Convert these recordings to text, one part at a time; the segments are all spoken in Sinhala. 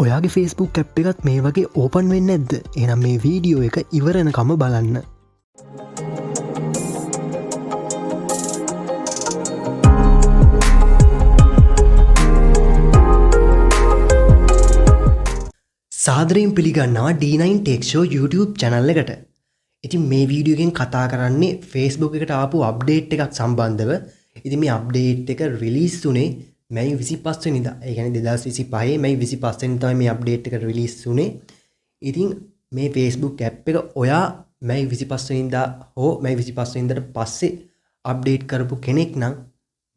ඔයාගේ Facebook app එකත් මේ වගේ ඕපන් වෙන්නේ නැද්ද? එහෙනම් මේ වීඩියෝ එක ඉවර වෙනකම බලන්න. සාදරයෙන් පිළිගන්නවා D9 Tech Show YouTube channel එකට. ඉතින් මේ වීඩියෝ එකෙන් කතා කරන්නේ Facebook එකට ආපු අප්ඩේට් එකක් සම්බන්ධව. ඉතින් මේ අප්ඩේට් එක රිලීස් වුණේ මැයි 25 වෙනිදා. ඒ කියන්නේ 2025 මැයි 25 වෙනිදා තමයි මේ අප්ඩේට් එක රිලීස් වුණේ. ඉතින් මේ Facebook app එක ඔයා මැයි 25 වෙනිදා හෝ මැයි 25 වෙනිදාට පස්සේ අප්ඩේට් කරපු කෙනෙක් නම්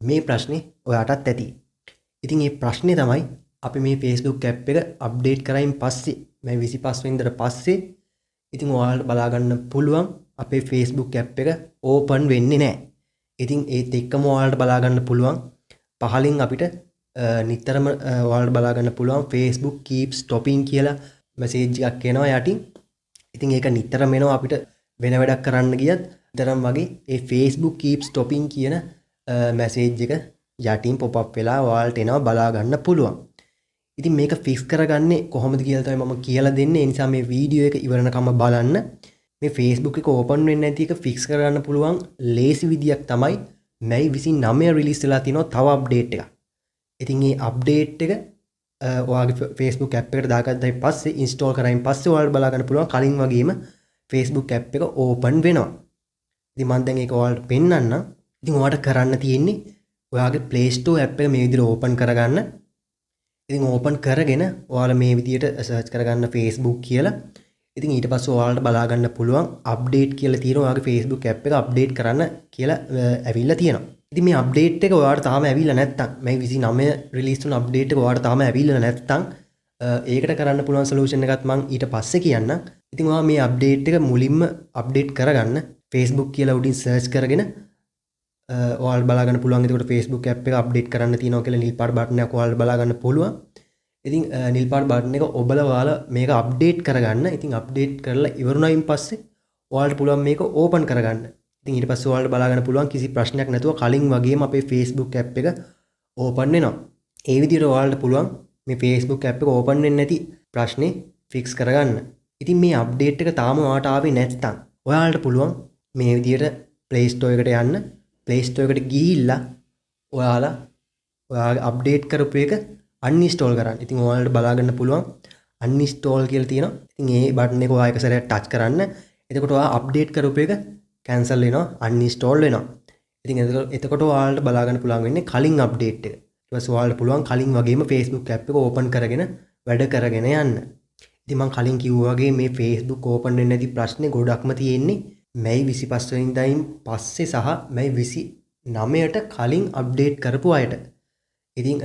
මේ ප්‍රශ්නේ ඔයාටත් ඇති. ඉතින් මේ ප්‍රශ්නේ තමයි අපි මේ Facebook app එක අප්ඩේට් කරයින් පස්සේ මැයි 25 වෙනිදාට පස්සේ ඉතින් ඔයාලට බලා ගන්න පුළුවන් අපේ Facebook app එක ඕපන් වෙන්නේ නැහැ. ඉතින් ඒත් එක්කම ඔයාලට බලා ගන්න පුළුවන් පහලින් අපිට නිතරම ඔයාලට බලා ගන්න පුළුවන් Facebook keeps stopping කියලා මැසේජ් එකක් එනවා යටින්. ඉතින් ඒක නිතරම එනවා අපිට වෙන වැඩක් කරන්න ගියත් නිතරම වගේ ඒ Facebook keeps stopping කියන මැසේජ් එක යටින් පොප් අප් වෙලා ඔයාලට එනවා බලා ගන්න පුළුවන්. ඉතින් මේක ෆික්ස් කරගන්නේ කොහොමද කියලා තමයි මම කියලා දෙන්නේ. ඒ නිසා මේ වීඩියෝ එක ඉවරනකම බලන්න. මේ Facebook එක ඕපන් වෙන්නේ නැති එක ෆික්ස් කරගන්න පුළුවන් ලේසි විදියක් තමයි මැයි 29 රිලීස් වෙලා තිනවා තව අප්ඩේට් එකක්. ඉතින් මේ අප්ඩේට් එක ඔයාගේ Facebook app එකට දාගත්තයින් පස්සේ ඉන්ස්ටෝල් කරායින් පස්සේ ඔයාලට බලා ගන්න පුළුවන් කලින් වගේම Facebook app එක ඕපන් වෙනවා. ඉතින් මම දැන් ඒක ඔයාලට පෙන්නන්නම්. ඉතින් ඔයාලට කරන්න තියෙන්නේ ඔයාගේ Play Store app එක මේ විදිහට ඕපන් කරගන්න. ඉතින් ඕපන් කරගෙන ඔයාලා මේ විදිහට සර්ච් කරගන්න Facebook කියලා. ඉතින් ඊට පස්සේ ඔයාලට බලා ගන්න පුළුවන් අප්ඩේට් කියලා තියෙන ඔයාගේ Facebook app එක අප්ඩේට් කරන්න කියලා ඇවිල්ලා තියෙනවා. ඉතින් මේ අප්ඩේට් එක ඔයාලට තාම ඇවිල්ලා නැත්තම් මේ 29 රිලීස් වුණ අප්ඩේට් එක ඔයාලට තාම ඇවිල්ලා නැත්තම් ඒකට කරන්න පුළුවන් සොලියුෂන් එකත් මං ඊට පස්සේ කියන්නම්. ඉතින් ඔයා මේ අප්ඩේට් එක මුලින්ම අප්ඩේට් කරගන්න Facebook කියලා උඩින් සර්ච් කරගෙන ඔයාලට බලා ගන්න පුළුවන්. එතකොට Facebook app එක අප්ඩේට් කරන්න තියෙනවා කියලා නිල් පාට බටන් එකක් ඔයාලට බලා ගන්න පුළුවන්. ඉතින් නිල් පාට බටන් එක ඔබලා ඔයාලා මේක අප්ඩේට් කරගන්න. ඉතින් අප්ඩේට් කරලා ඉවරුණයින් පස්සේ ඔයාලට පුළුවන් මේක ඕපන් කරගන්න. ඉතින් ඊට පස්සේ ඔයාලට බලා ගන්න පුළුවන් කිසි ප්‍රශ්නයක් නැතුව කලින් වගේම අපේ Facebook app එක ඕපන් වෙනවා. ඒ විදිහට ඔයාලට පුළුවන් මේ Facebook app එක ඕපන් වෙන්නේ නැති ප්‍රශ්නේ ෆික්ස් කරගන්න. ඉතින් මේ අප්ඩේට් එක තාම ඔයාලට ආවේ නැත්නම් ඔයාලට පුළුවන් මේ විදිහට Play Store එකට යන්න. Play Store එකට ගිහිල්ලා ඔයාලා ඔයාගේ අප්ඩේට් කරපු එක අන්ඉන්ස්ටෝල් කරන්න. ඉතින් ඔයාලට බලා ගන්න පුළුවන් අන්ඉන්ස්ටෝල් කියලා තියෙනවා. ඉතින් ඒ බටන් එක ඔයා එක සැරයක් ටච් කරන්න. එතකොට ඔයා අප්ඩේට් කරපු එක කැන්සල් වෙනවා, අන්ඉන්ස්ටෝල් වෙනවා. ඉතින් එතකොට ඔයාලට බලා ගන්න පුළුවන් වෙන්නේ කලින් අප්ඩේට් එක. ඊට පස්සේ ඔයාලට පුළුවන් කලින් වගේම Facebook app එක ඕපන් කරගෙන වැඩ කරගෙන යන්න. ඉතින් මං කලින් කිව්වා වගේ මේ Facebook open වෙන්නේ නැති ප්‍රශ්නේ ගොඩක්ම තියෙන්නේ මැයි 25 වෙනිදායින් පස්සේ සහ මැයි 29ට කලින් අප්ඩේට් කරපු අයට. ඉතින්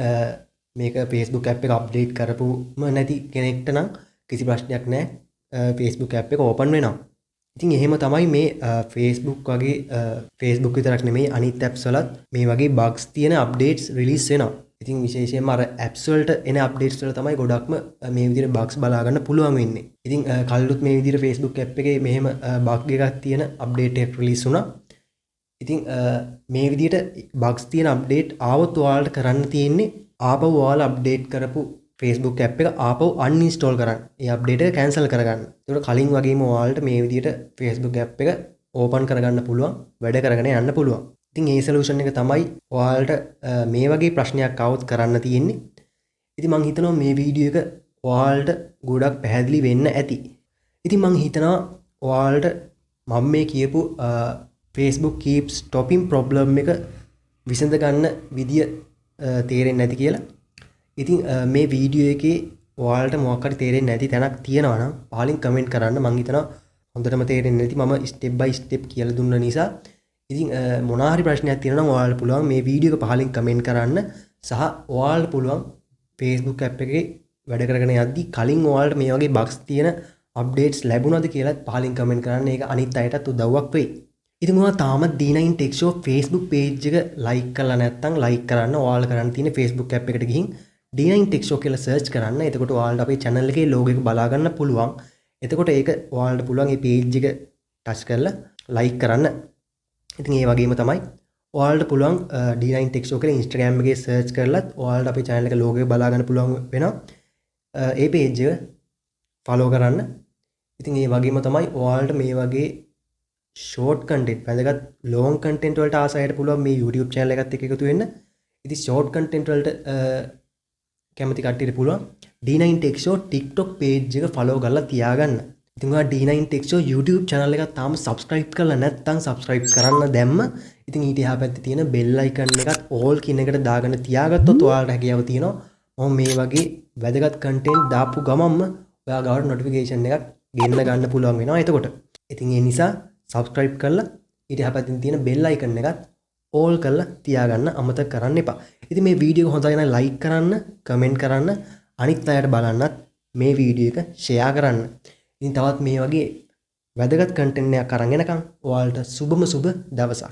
මේක Facebook app එක අප්ඩේට් කරපුම නැති කෙනෙක්ට නම් කිසි ප්‍රශ්නයක් නෑ. Facebook app එක ඕපන් වෙනවා. ඉතින් එහෙම තමයි මේ Facebook වගේ Facebook විතරක් නෙමෙයි අනිත් ඇප්ස් වලත් මේ වගේ බග්ස් තියෙන අප්ඩේට්ස් රිලීස් වෙනවා. ඉතින් විශේෂයෙන්ම අර ඇප්ස් වලට එන අප්ඩේට්ස් වල තමයි ගොඩක්ම මේ විදිහට බග්ස් බලා ගන්න පුළුවන් වෙන්නේ. ඉතින් කලිනුත් මේ විදිහට Facebook app එකේ මෙහෙම බග් එකක් තියෙන අප්ඩේට් එකක් රිලීස් වුණා. ඉතින් මේ විදිහට බග්ස් තියෙන අප්ඩේට් ආවොත් ඔයාලට කරන්න තියෙන්නේ ආපහු ඔයාලා අප්ඩේට් කරපු Facebook app එක ආපහු අන්ඉන්ස්ටෝල් කරන්න. ඒ අප්ඩේට් එක කැන්සල් කරගන්න. ඒකට කලින් වගේම ඔයාලට මේ විදිහට Facebook app එක ඕපන් කරගන්න පුළුවන්, වැඩ කරගෙන යන්න පුළුවන්. ඉතින් ඒ සොලියුෂන් එක තමයි ඔයාලට මේ වගේ ප්‍රශ්නයක් ආවොත් කරන්න තියෙන්නේ. ඉතින් මං හිතනවා මේ වීඩියෝ එක ඔයාලට ගොඩක් පැහැදිලි වෙන්න ඇති. ඉතින් මං හිතනවා ඔයාලට මම මේ කියපු Facebook keeps stopping problem එක විසඳ ගන්න විදිය තේරෙන්නේ නැති කියලා. ඉතින් මේ වීඩියෝ එකේ ඔයාලට මොකක් හරි තේරෙන්නේ නැති තැනක් තියෙනවා නම් පහලින් කමෙන්ට් කරන්න. මං හිතනවා හොඳටම තේරෙන්නේ නැති මම ස්ටෙප් බයි ස්ටෙප් කියලා දුන්න නිසා. ඉතින් මොනවා හරි ප්‍රශ්නයක් තියෙනවා නම් ඔයාලට පුළුවන් මේ වීඩියෝ එක පහලින් කමෙන්ට් කරන්න සහ ඔයාලට පුළුවන් Facebook app එකේ වැඩ කරගෙන යද්දි කලින් ඔයාලට මේ වගේ බග්ස් තියෙන අප්ඩේට්ස් ලැබුණාද කියලාත් පහලින් කමෙන්ට් කරන්න. ඒක අනිත් අයටත් උදව්වක් වෙයි. ඉතින් ඔයා තාමත් D9 Tech Show Facebook page එක ලයික් කරලා නැත්නම් ලයික් කරන්න. ඔයාලා කරන්න තියෙන්නේ Facebook app එකට ගිහින් D9 Tech Show කියලා සර්ච් කරන්න. එතකොට ඔයාලට අපේ channel එකේ logo එක බලා ගන්න පුළුවන්. එතකොට ඒක ඔයාලට පුළුවන් මේ page එක ටච් කරලා ලයික් කරන්න. ඉතින් ඒ වගේම තමයි ඔයාලට පුළුවන් D9 Tech Show කියලා Instagram එකේ සර්ච් කරලත් ඔයාලට අපේ channel එක logo එක බලා ගන්න පුළුවන් වෙනවා. ඒ පේජ් එක ෆලෝ කරන්න. ඉතින් ඒ වගේම තමයි ඔයාලට මේ වගේ ෂෝට් කන්ටෙන්ට්, වැදගත් ලොං කන්ටෙන්ට් වලට ආස අයට පුළුවන් මේ YouTube channel එකත් එක්ක එකතු වෙන්න. ඉතින් ෂෝට් කන්ටෙන්ට් වලට කැමති කට්ටියට පුළුවන් D9 Tech Show TikTok page එක ෆලෝ කරලා තියාගන්න. ඉතින් ඔයා D9 Tech Show YouTube channel එකත් තාම subscribe කරලා නැත්නම් subscribe කරන්න දැම්ම. ඉතින් ඊට එහා පැත්තේ තියෙන bell icon එකත් all කියන එකට දාගෙන තියාගත්තොත් ඔයාලට හැකියාව තියෙනවා මම මේ වගේ වැදගත් කන්ටෙන්ට් දාපු ගමන්ම ඔයා ගාවට නොටිෆිකේෂන් එකක් ගෙන්න ගන්න පුළුවන් වෙනවා එතකොට. ඉතින් ඒ නිසා subscribe කරලා ඊට එහා පැත්තෙන් තියෙන bell icon එකත් ඕල් කරලා තියාගන්න අමතක කරන්න එපා. ඉතින් මේ වීඩියෝ එක හොඳයි නම් ලයික් කරන්න, කමෙන්ට් කරන්න, අනිත් අයට බලන්නත් මේ වීඩියෝ එක ෂෙයා කරන්න. ඉතින් තවත් මේ වගේ වැදගත් කන්ටෙන්ට් එකක් අරන් එනකම් ඔයාලට සුබම සුබ දවසක්.